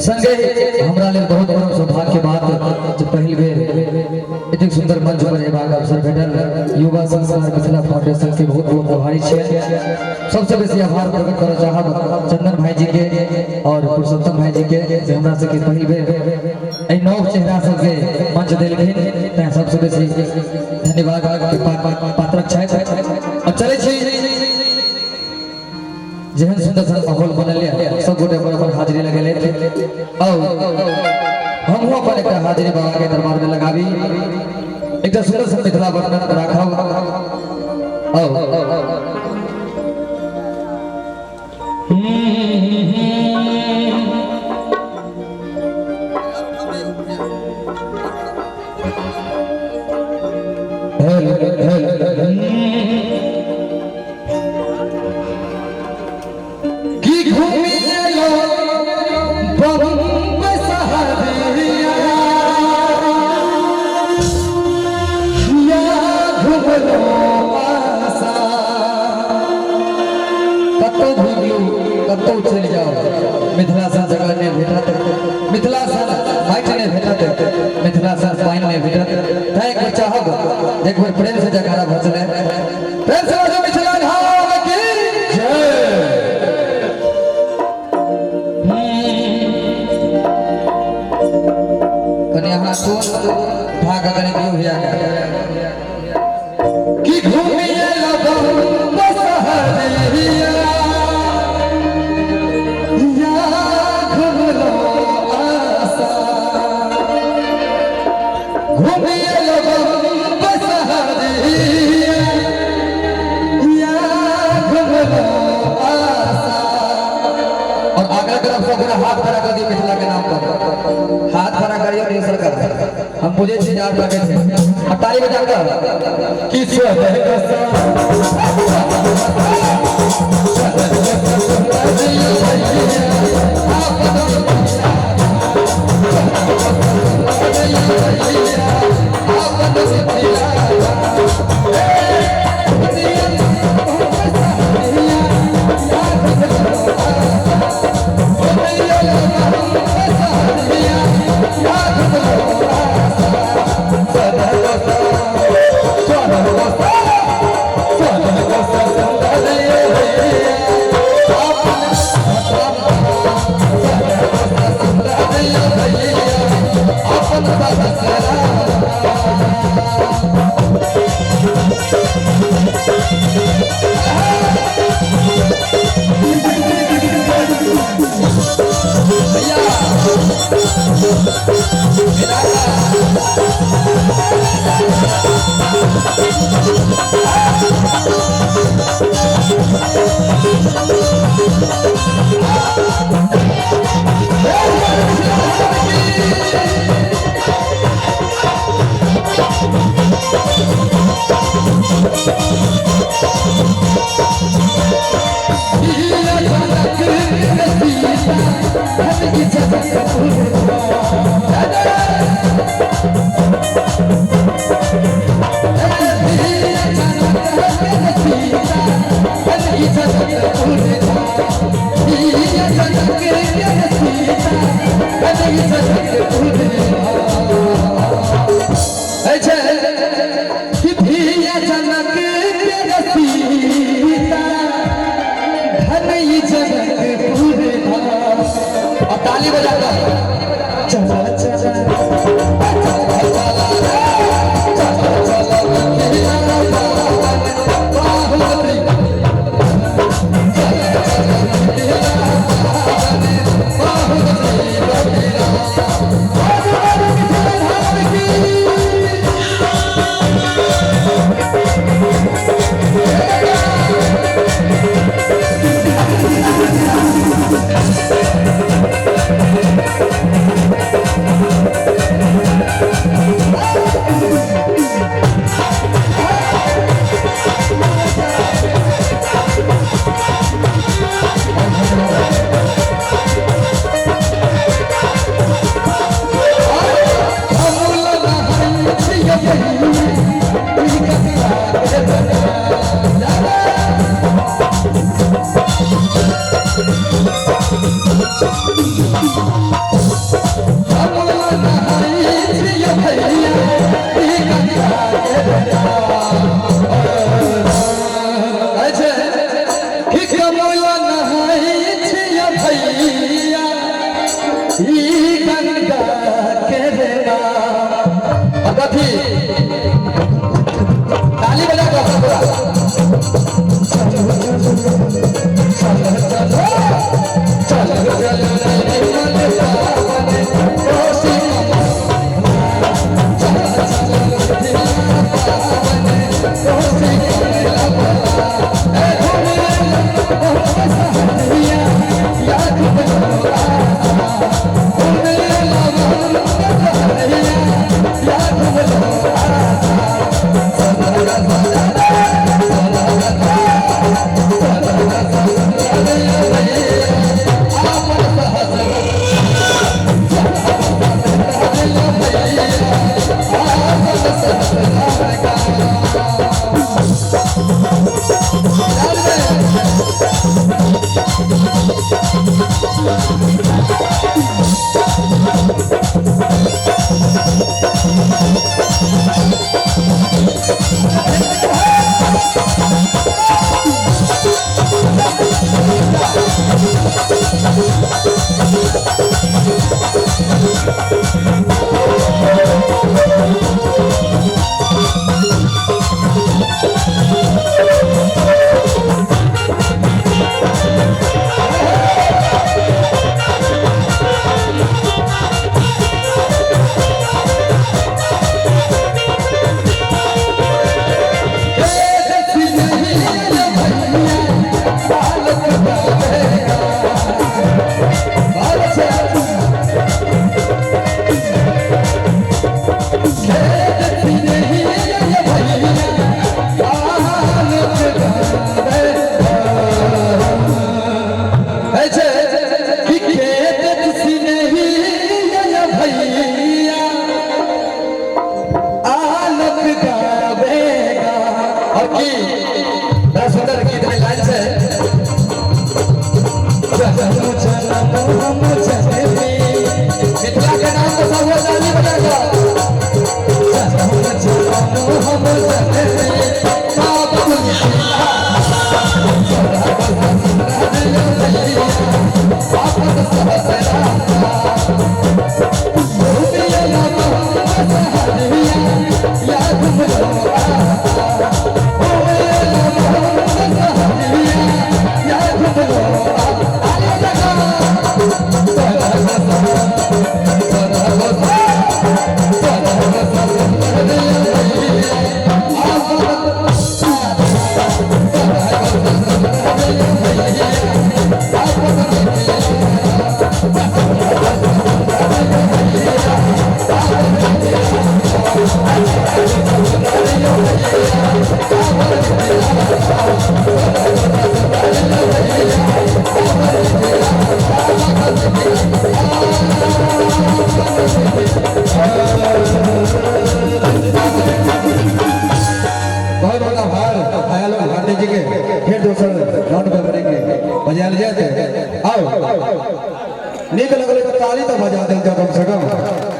संगे हमरा लेल बहुत बड़ा सौभाग्य के बात जे पहिल बेर एतेक सुंदर मंच पर अयबाक अवसर भेटल। युवा संस्कार मिथिला फाउंडेशन के बहुत बहुत आभारी छियै। सबसे बेसी आभार प्रकट करऽ चाहब चंदन भाई जी के और पुरुषोत्तम भाई जी के जे हमरा सबके पहिल बेर एहि नव चेहरा सबके मंच देलखिन, तैं सबसे बेसी धन्यवाद के पात्रक छथि। और चलै छी, जेहन सुंदर सन माहौल बनल यऽ, सब गोटे अपन अपन हाजिरी लगेले और हमहूँ अपन एकटा हाजिरी बाबा के दरबार में लगाबी, एकटा सुंदर सन मिथिला वर्णन राखब। और हेलो हेलो, की घूमी एलो बम्बई शहरिया, या घुमलो आशा। कतौ घुमियौ, कतौ चलि जाओ, मिथिला सन जगह नहि भेटत, मिथिला सन माटि नहि भेटत, मिथिला सन पानि नहि भेटत। तैं एक बेर चाहब एक बेर प्रेम से जयकारा भऽ चले। प्रेम से बाजू, मिथिला धाम की जय। कनि अहाँ टोन उठा कऽ कनि दियौ भैया के। की घूमी एलो बम्बई शहरिया, या घुमलो आशा। घूमी एलो बम्बई शहरिया, या घुमलो आशा। और आग्रह करब सब गोरा हाथ खड़ा कर दियौ मिथिला के नाम पर। हाथ खड़ा करियौ नहीं सरकार, हम बुझै छी जाड़ लगे छै। आ ताली बजा कर कि स्वर्ग ताली बजा कर चला चला बहुत बहुत आभार आयालो भारती जी के। फिर दोसर राउंड पे बनेंगे बजायल जाते। आओ नीक लगले तो ताली तो बजा देल जाओ कम से कम।